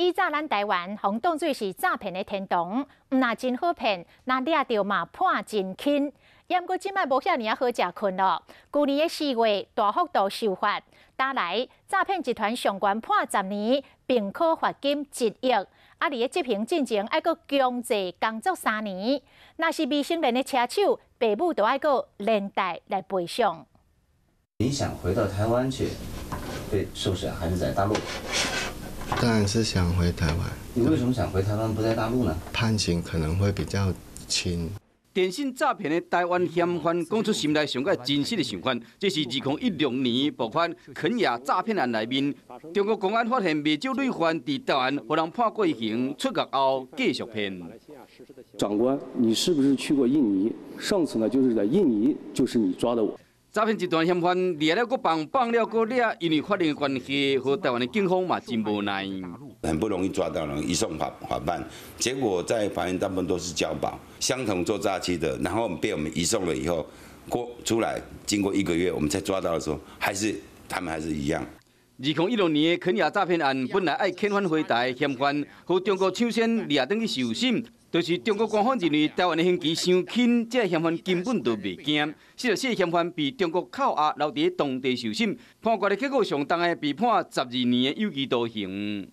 以早咱台灣予當做是詐騙的天堂，毋但真好騙，若掠著嘛判真輕。毋過這擺無遐爾仔好食睏囉。舊年的4月大幅度修法，打來詐騙集團上懸判10年，並科罰金1億。啊，佇咧執行進前愛閣強制工作3年。若是未成年的車手，爸母就愛閣連帶來賠償。你想回到台灣去被受審，還是在大陸？當然是想回台灣。你為什麼想回台灣，不在大陸呢？判刑可能會比較輕。電信詐騙的台灣嫌犯講出心內上蓋真實的想法，這是2016年爆發肯亞詐騙案內面，中國公安發現袂少累犯佇台灣予人判過刑，出獄後繼續騙。長官，你是不是去過印尼？上次呢，就是在印尼，就是你抓的我。詐騙集團嫌犯掠了閣放，放了閣掠，因為法律的關係，予台灣的警方嘛真無奈。很不容易抓到人，移送法辦，結果在法院大部分都是交保，相同做詐欺的，然後被我們移送了以後，過出來，經過一個月，我們再抓到的時候，還是他們還是一樣。2016年的肯亞詐騙案，本來愛遣返回台嫌犯，予中國搶先掠轉去受審，就是中國官方認為台灣的刑期傷輕，這個嫌犯根本就袂驚。44個嫌犯被中國扣押留佇當地受審，判決的結果上重的被判12年的有期徒刑。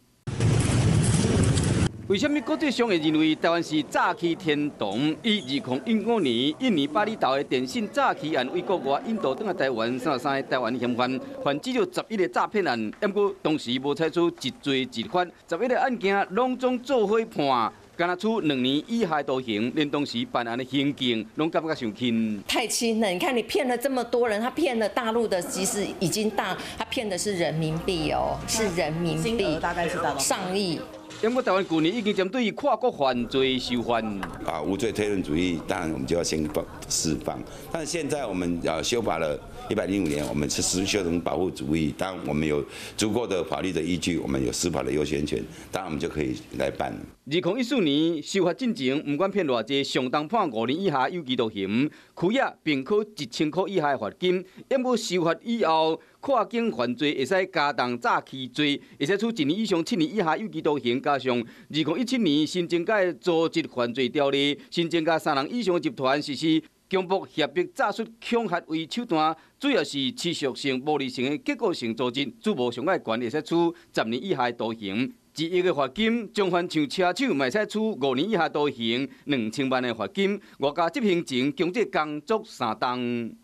為啥物國際上會認為台灣是詐欺天堂？以2015年印尼巴厘島的電信詐欺案為國外引渡轉來台灣，33個台灣嫌犯犯至少11個詐騙案，毋過當時無採取一罪一罰，11個案件攏總做伙判，敢若處2年以下徒刑，連當時辦案的刑警攏感覺傷輕。太輕了，你看你騙了這麼多人，他騙了大陸的，其實已經大，他騙的是人民幣哦，是人民幣，大概是上億。毋過台灣舊年已經針對跨國犯罪修法。啊，無罪推論主義，當然我們就要先放釋放。但是現在我們啊修法了，105年，我們是實修成保護主義。當我們有足夠的法律的依據，我們有司法的優先權，當然我們就可以來辦。2014年修法進前，毋管騙偌濟，上重判5年以下有期徒刑，拘役並科1000塊以下的罰金。毋過修法以後，跨境犯罪會使加重詐欺罪，會使處1年以上7年以下有期徒刑。加上2017年新增加的組織犯罪條例，新增加三人以上的集團實施強迫、脅迫、詐術、恐嚇為手段，主要是持續性、暴力性的結構性組織，主謀上蓋懸會使處10年以下的徒刑。1億的罰金，重犯像車手，嘛會使處5年以下徒刑，2000萬的罰金。外加執行前強制工作3冬。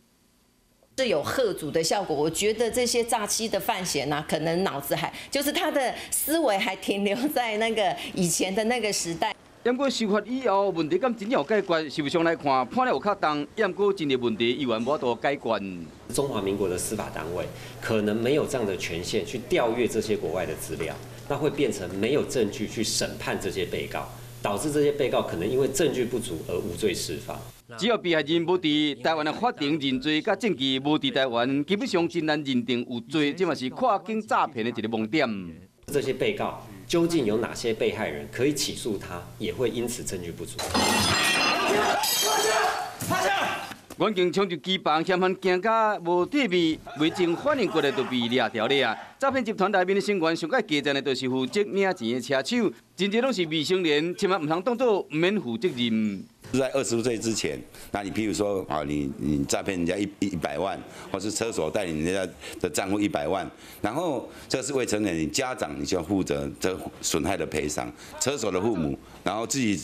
是有嚇阻的效果，我覺得這些詐欺的犯嫌呢，可能腦子還就是他的思維還停留在那個以前的那個時代。毋過修法以後，問題敢真正有解決？事實上來看，判了有較重，毋過真濟問題依然無法度解決。中華民國的司法單位可能沒有這樣的權限去調閱這些國外的資料，那會變成沒有證據去審判這些被告，導致這些被告可能因為證據不足而無罪釋放。只要被害人無佇台灣的法庭認罪，佮證據無佇台灣，基本上真難認定有罪。這嘛是跨境詐騙的一個盲點。這些被告究竟有哪些被害人可以起訴他，也會因此證據不足。遠景衝入機房，嫌犯驚甲無地位，未經反應過來就被掠著了啊！詐騙集團內面的成員上蓋加讚的，就是負責領錢的車手，真濟攏是未成年，千萬毋通當做毋免負責任。在20歲之前，那你譬如說啊，你詐騙人家100萬，或是車手帶領人家的賬戶一百萬，然後這是未成年，你家長你就要負責這損害的賠償，車手的父母，然後自己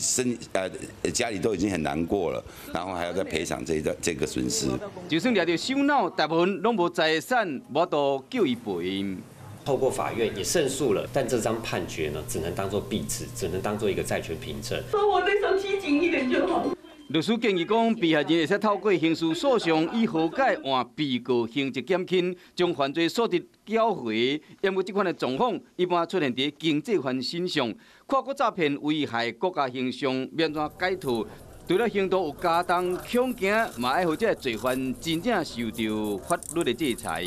家裡都已經很難過了，然後還要再賠償這個損失。就算掠著首腦，大部分攏無財產，無法度叫伊賠。透過法院也勝訴了，但這張判決呢，只能當做壁紙，只能當做一個債權憑證。把我對手欺緊一點就好。律師建議講，被害人會使透過刑事訴訟以和解換被告刑責減輕，將犯罪所得繳回。毋過這款的狀況一般出現佇經濟犯身上，跨國詐騙危害國家形象，欲按怎解套？除了刑度有加重恐驚，嘛愛予這個罪犯真正受著法律的制裁。